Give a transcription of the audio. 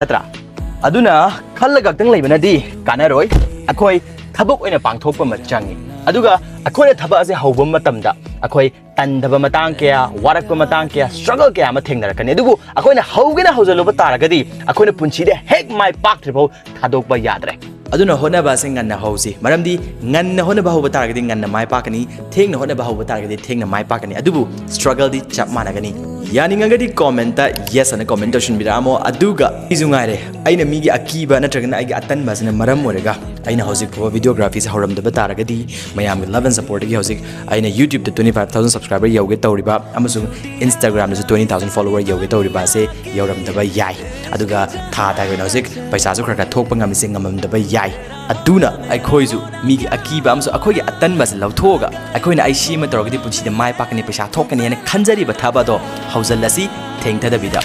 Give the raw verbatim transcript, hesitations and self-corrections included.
ꯅꯠꯇ꯭ꯔꯥ? ꯑꯗꯨꯅ ꯈꯜꯂ ꯈꯛꯇꯪ ꯂꯩꯕꯅꯗꯤ ꯀꯥꯟꯅꯔꯣꯏ꯫ ꯑꯩꯈꯣꯏ ꯊꯕꯛ ꯑꯣꯏꯅ ꯄꯥꯡꯊꯣꯛꯄ ꯑꯃ ꯆꯪꯉꯤ꯫ ꯑꯗꯨꯒ ꯑꯩꯈꯣꯏꯅ ꯊꯕꯛ ꯑꯁꯦ ꯍꯧꯕ ꯃꯇꯝꯗ ꯑꯩꯈꯣꯏ ꯇꯟꯗꯕ ꯃꯇꯥꯡ ꯀꯌꯥ, ꯋꯥꯔꯛꯄ ꯃꯇꯥꯡ ꯀꯌꯥ, ꯁ꯭ꯇ꯭ꯔꯒꯜ ꯀꯌꯥ ꯑꯃ ꯊꯦꯡꯅꯔꯛꯀꯅꯤ꯫ ꯑꯗꯨꯕꯨ ꯑꯩꯈꯣꯏꯅ ꯍꯧꯒꯦꯅ ꯍꯧꯖꯤꯜꯂꯨꯕ ꯇꯥꯔꯒꯗꯤ ꯑꯩꯈꯣꯏꯅ ꯄꯨꯟꯁꯤꯗ ꯍꯦꯛ ꯃꯥꯏ ꯄꯥꯛꯇ꯭ꯔꯤꯐꯥꯎ ꯊꯥꯗꯣꯛꯄ ꯌꯥꯗ꯭ꯔꯦ꯫ ꯑꯗꯨꯅ ꯍꯣꯠꯅꯕ ꯑꯁꯦ ꯉꯟꯅ ꯍꯧꯁꯤ, ꯃꯔꯝꯗꯤ ꯉꯟꯅ ꯍꯣꯠꯅꯕ ꯍꯧꯕ ꯇꯥꯔꯒꯗꯤ ꯉꯟꯅ ꯃꯥꯏ ꯄꯥꯛꯀꯅꯤ, ꯊꯦꯡꯅ ꯍꯣꯠꯅꯕ ꯍꯧꯕ ꯇꯥꯔꯒꯗꯤ ꯊꯦꯡꯅ ꯃꯥꯏ ꯄꯥꯛꯀꯅꯤ꯫ ꯑꯗꯨꯕꯨ ꯁ꯭ꯇ꯭ꯔꯒꯜꯗꯤ ꯆꯞ ꯃꯥꯟꯅꯒꯅꯤ꯫ ꯌꯥꯅꯤꯡꯉꯒꯗꯤ ꯀꯣꯃꯦꯟꯠꯇ yes ꯑꯅ ꯀꯣꯃꯦꯟꯠ ꯇꯧꯁꯤꯟꯕꯤꯔꯛꯑꯝꯃꯣ꯫ ꯑꯗꯨꯒ ꯑꯩꯁꯨ ꯉꯥꯏꯔꯦ, ꯑꯩꯅ ꯃꯤꯒꯤ ꯑꯀꯤꯕ ꯅꯠꯇ꯭ꯔꯒꯅ ꯑꯩꯒꯤ ꯑꯇꯟꯕ ꯑꯁꯤꯅ ꯃꯔꯝ ꯑꯣꯏꯔꯒ ꯑꯩꯅ ꯍꯧꯖꯤꯛ ꯐꯥꯎꯕ videographyꯁꯦ ꯍꯧꯔꯝꯗꯕ ꯇꯥꯔꯒꯗꯤ, ꯃꯌꯥꯝꯒꯤ love and supportꯇꯒꯤ ꯍꯧꯖꯤꯛ ꯑꯩꯅ YouTubeꯇ twenty five thousand subscriber ꯌꯧꯒꯦ ꯇꯧꯔꯤꯕ ꯑꯃꯁꯨꯡ Instagramꯗꯁꯨ twenty thousand follower ꯌꯧꯒꯦ ꯇꯧꯔꯤꯕ ꯑꯁꯦ ꯌꯧꯔꯝꯗꯕ ꯌꯥꯏ꯫ ꯑꯗꯨꯒ ꯊꯥ ꯊꯥꯒꯤ ꯑꯣꯏꯅ ꯍꯧꯖꯤꯛ ꯄꯩꯁꯥꯁꯨ ꯈꯔ ꯈꯔ ꯊꯣꯛꯄ ꯉꯝꯃꯤꯁꯦ ꯉꯝꯃꯝꯗꯕ ꯌꯥꯏ꯫ ꯑꯗꯨꯅ ꯑꯩꯈꯣꯏꯁꯨ ꯃꯤꯒꯤ ꯑꯀꯤꯕ ꯑꯃꯁꯨꯡ ꯑꯩꯈꯣꯏꯒꯤ ꯑꯇꯟꯕꯁꯦ ꯂꯧꯊꯣꯛꯑꯒ ꯑꯩꯈꯣꯏꯅ "ꯑꯩ ꯁꯤ ꯑꯃ ꯇꯧꯔꯒꯗꯤ ꯄꯨꯟꯁꯤꯗ ꯃꯥꯏ ꯄꯥꯛꯀꯅꯤ, ꯄꯩꯁꯥ ꯊꯣꯛꯀꯅꯤ" ꯍꯥꯏꯅ ꯈꯟꯖꯔꯤꯕ ꯊꯕꯛ ꯑꯗꯣ ꯍꯧꯖꯤꯜꯂꯁꯤ ꯊꯦꯡꯊꯗꯕꯤꯗ꯫